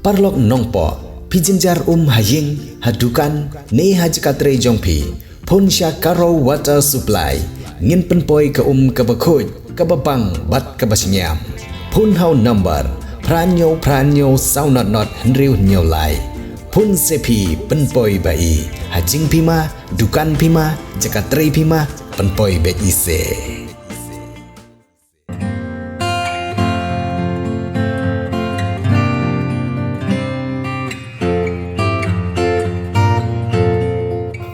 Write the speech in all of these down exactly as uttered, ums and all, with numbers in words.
Paralok nongpoh, phi jynjar um ha ïing, ha dukan, ne ha jaka trei jong phi, phone sha Garo Water Supply. Ngin pynpoi ka um kaba khuid, kaba bang bad kaba shngiam. Phone ha u number phra hynñiew phra hynñiew saw not not hynriew hynñiew lai. Phone se phi, pynpoi ba i. Ha jingphi ma, dukan phi ma, jaka trei phi ma, pynpoi beit i se.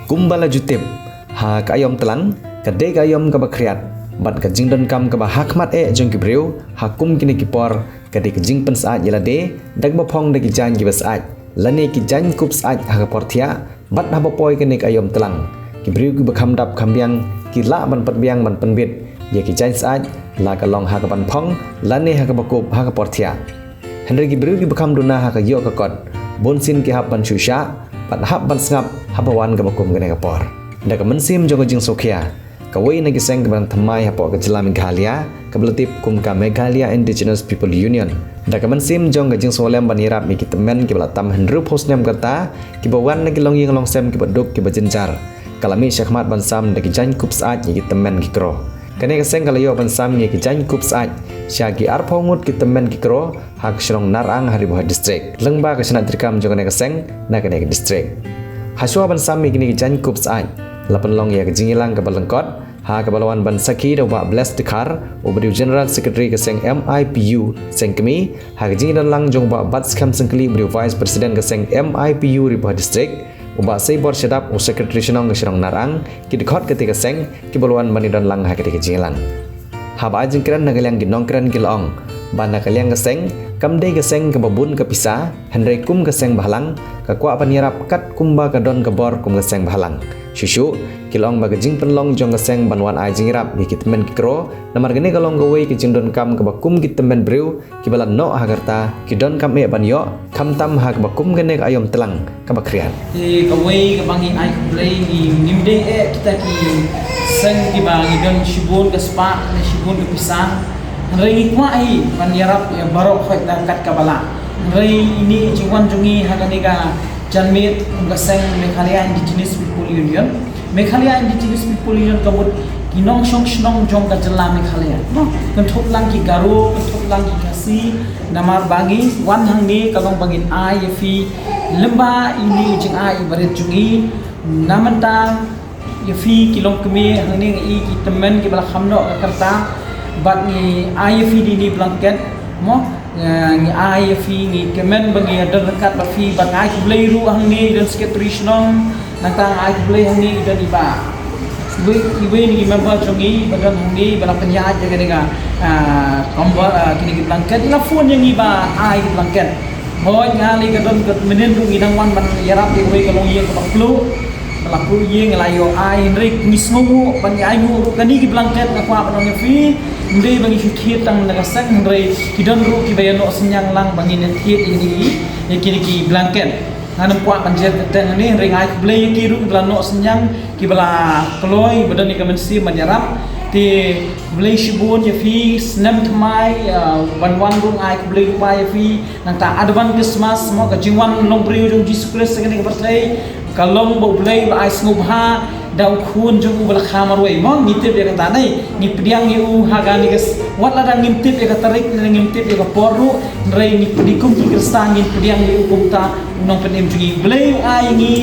Kumba la ju tip, ha ka aïom tlang, ka dei ka aïom kaba khriat, bad ka jingdonkam kaba hakhmat eh jong ki briew ha kum kine ki por, ka dei ka jingpynsyaid ïa lade da kaba phong da ki jaiñ kiba syaid, lane ki jaiñ kup syaid ha ka por thiah, bad haba poi kane ka aïom tlang, ki briew kiba kham dap kham biang ki lah ban pynbiang ban pynbit ïa ki jaiñ syaid, la ka long ha kaban phong lane ha kaba kup ha ka por thiah. Hynrei ki briew kiba kham duna ha ka ïoh ka kot, bunsien ki hap ban shu shah bad hap ban sngap haba wan kaba kum kane ka por. Da ka mynsiem jong ka jingsngewkhia, kawei na ki seng kaba dang thymmai hapoh ka jylla Meghalaya, kaba la tip kum ka Meghalaya Indigenous People Union, da ka mynsiem jong ka jingsngewlem ban ïarap ïa ki tymmen kiba la tam hynriewphew snem ka rta, kiba wan na ki longïing longsem kiba duk kiba jynjar, ka la mih shakhmat ban sam da ki jaiñ kup syaid ïa ki tymmen ki kro. Kane ka seng ka la ïoh ban sam ïa ki jaiñ kup syaid sha ki arphew ngut ki tymmen ki kro ha ka shnong Narang ha Ri Bhoi District, lyngba ka shnat treikam jong kane ka seng na kane ka district. Hashwa ban sam ïa kine ki jaiñ kup syaid, la pynlong ïa ka jingïalang kaba lyngkot, ha kaba la wan ban sakhi da u Bah Bless Dkhar, uba dei u General Secretary ka seng M I P U Sengkmie, ha ka jingdon lang jong u Bah Batskhem Syngkli, uba dei u Vice President ka seng M I P U Ri Bhoi District, u Bah Seibor Shadap, u Secretary Shnong ka shnong Narang, ki dkhot katei ka seng, kiba la wan ban ïadon lang ha katei ka jingïalang. Haba ai jingkren na ka liang ki nongkren ki la ong ba na ka liang ka seng, kam dei ka seng kaba bun ka pisa, hynrei kum ka seng bahalang, ka kwah ban ïarap kat kumba ka don ka bor kum ka seng bahalang. Shuh shuh, ki la ong ba ka jingpynlong jong ka seng ban wan ai jingïarap ïa ki tymmen ki kro, namar kane ka long kawei ka jingdonkam kaba kum ki tymmen briew, kiba la noh ha ka rta, ki donkam eh ban ïoh, khamtam ha kaba kum kane ka aïom tlang kaba khriat. Te kawei kaba ngi ai khublei, ngi, ngim dei eh kita ki seng kiba ngi don shibun ka spah ne shibun ka pisa. Hynrei ngi kwah hi ban ïarap ïa baroh khoit da kat kaba lah. Hynrei ine i jingwan jong ngi ha kane ka janmiet kum ka seng Meghalaya Indigenous People Union. Meghalaya Indigenous People Union ka mut ki nongshong shnong jong ka jylla Meghalaya. Noh, kynthup lang ki Garo, kynthup lang ki Khasi, namar ba ngi wan hangne ka long ba ngin ai ïa phi lyngba ine i jingai barit jong ngi, na mynta ïa phi ki longkmie hangne ngi i ki tymmen kiba la kham noh ka rta, bad ngi ai ïa phi dei ine i blanket, mo, eh, ngi ai ïa phi, ngi kmen ba ngi don ryngkat bad phi, bad ngi ai khublei ruh hangne i don Secretary Shnong, nangta ngi ai khublei hangne i don i Bah, iwei, iwei na ki member jong ngi ba don hangne ba la pynïaid ïa kane ka, ah, kambal, ah, kine ki blanket, i la phone ïa ngi ba ai ki blanket. Hooid, nga lei ka don ka mynnin ruh ngi dang wan ban ïarap ïa kawei ka longïing kaba pluh. Ba la pluh ïing, la ïoh ai, hynrei ngi sngewnguh ban ïa ai nguh ruh kane ki blanket, nga kwah ban ong ïa phi. Ym dei ba ngi shu thied tang na ka seng, hynrei ki don ruh kiba ïa noh synñiang lang ba ngin ïa thied ïa kine ki, ïa kine ki blanket. Ngan ym kwah ban jer kyrteng hangne, hynrei nga ai khublei ïa ki ruh kiba la noh synñiang, kiba la kloi, ba don ïa ka mynsiem ban ïarap. Te khublei shibun ïa phi, snem thymmai, ah, ban wan ruh nga ai khublei lypa ïa phi. Nangta Advent Christmas, mo, ka jingwan long briew jong u Jisu Khrist ha kane ka pyrthei, ka long ba U Blei u la ai sngewbha da u khun jong u ba la kha marwei, mo, ngi tip ïa kata, ne, ngi pdiang ïa u ha kane ka s-, wat lada ngim tip ïa ka tarik ne ngim tip ïa ka por ruh, hynrei ngi pdiang kum ki Khristan, ngin pdiang ïa u kumta, u nongpynim jong ngi. U Blei u ai ïa ngi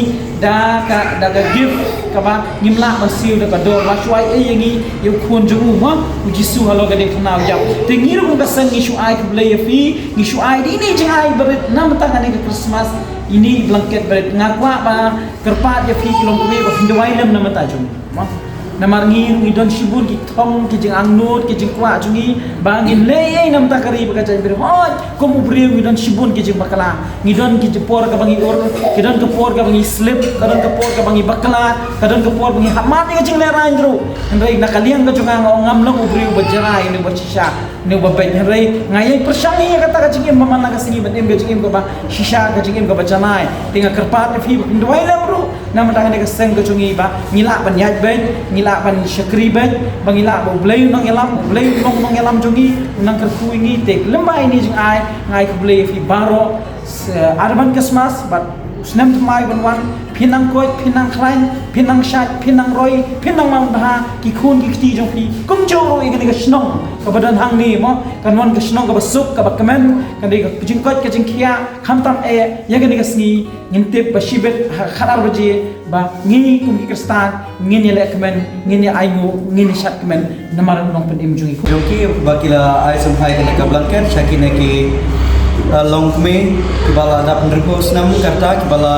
da ka, da ka gift kaba ngim lah ban siew da ka dor, la shu ai ei ïa ngi ïa u khun jong u, mo, u Jisu halor ka diengphna u ïap. Te ngi ruh kum ka seng ngi shu ai khublei ïa phi, ngi shu ai dei ine i jingai barit na mynta kane ka Christmas, ine i blanket barit. Nga kwah ba kyrpad ïa phi ki longkmie ba phin duwai lem na mynta jong ngi, mo. Namar ngi ruh ngi don shibun ki thong, ki jingangnud, ki jingkwah jong ngi ba ngin leh ei na mynta ka ri bad ka jaitbynriew. Hooid, kum u briew ngi don shibun ki jingbakla. Ngi don ki por kaba ngi ur, ki don ka por kaba ngi slip, ka don ka por kaba ngi bakla, ka don ka por ba ngi hap mad ïa ka jinglehrain ruh. Hynrei na ka liang ka jong nga, nga ong ngam long u briew ba janai ne ba shisha ne ba beit, hynrei nga ïai pyrshang ïa kata ka jingim ba man la ka sngi ban im ka jingim kaba shisha, ka jingim kaba janai. Te nga kyrpad ïa phi ba phin duwai lem ruh na mynta kane ka seng ka jong ngi ba ngi lah ban ïaid beit, ngi lah ban shakri beit, ba ngi lah ba U Blei u nongïalam, U Blei u long nongïalam jong ngi, u nang kyrkhu ïa ngi. Te lyngba ine i jingai nga ai khublei ïa phi baroh. Advance Christmas bad snem thymmai ban wan, phin nang koit, phin nang khlaiñ, phin nang shait, phin nang roi, phin nang mang bha ki khun ki kti jong phi. Kumjuh ruh ïa kane ka shnong kaba don hangne mo, kan wan ka shnong kaba suk kaba kmen, kan dei ka jingkoit ka jingkhiah. Khamtam eh ïa kane ka sngi ngin tip ba shibit ha khatar baje ba ngi kum ki Khristan ngin ïa leh kmen, ngin ïa ainguh, ngin ïa shad kmen namar u nongpynim jong ngi. Jong ki ba ki la ai sngewbha ïa kane ka blanket sha kine ki, uh, longkmie kiba la dap hynriewphew snem ka rta kiba la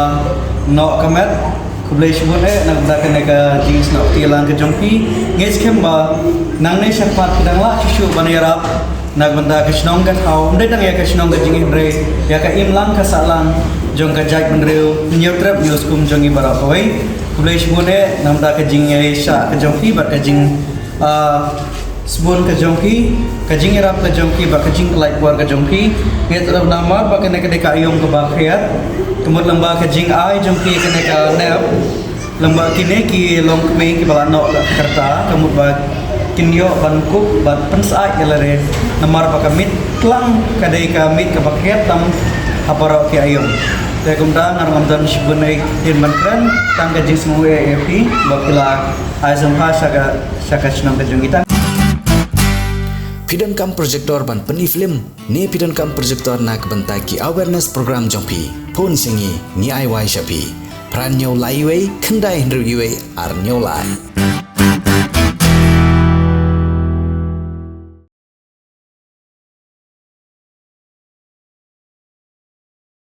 noh ka met. Khublei shibun eh na ka bynta kane ka jingsnoh kti lang ka jong phi. Ngi skhem ba nangne shakhmat phi dang lah shuh shuh ban ïarap na ka bynta ka shnong ka thaw, ym dei tang ïa ka shnong ka jong ngi hynrei ïa ka imlang ka sahlang jong ka jaitbynriew Hynñiewtrep Hynñiewskum jong ngi baroh kawei. Khublei shibun eh na ka bynta ka jingïaishah ka jong phi bad ka jing, ah, sbun ka jong phi, ka jingïarap ka jong phi bad ka jingpynlait por ka jong phi. Ngi tip namar ba kane ka dei ka aïom kaba khriat, ka mut lyngba ka jingai jong phi kane ka nep, lyngba kine ki longkmie kiba la noh ka rta, ka mut ba kin ïoh ban kup ban pynsyaid ïa lade namar ba ka miet tlang ka dei ka miet kaba khriat tam ha baroh ki aïom. Te kumta nga ruh ngam don shibun ei ktien ban kren, tang ka jingsngew eh ïa phi ba phi la ai sngewbha sha ka, sha ka shnong ka jong ngi. Tang. Phi donkam projector ban pyni film ne phi donkam projector na ka bynta ki awareness program jong phi? Phone sha ngi, ngi ai wai sha phi. Phra hynñiew lai wei, khyndai hynriew wei, ar hynñiew lai.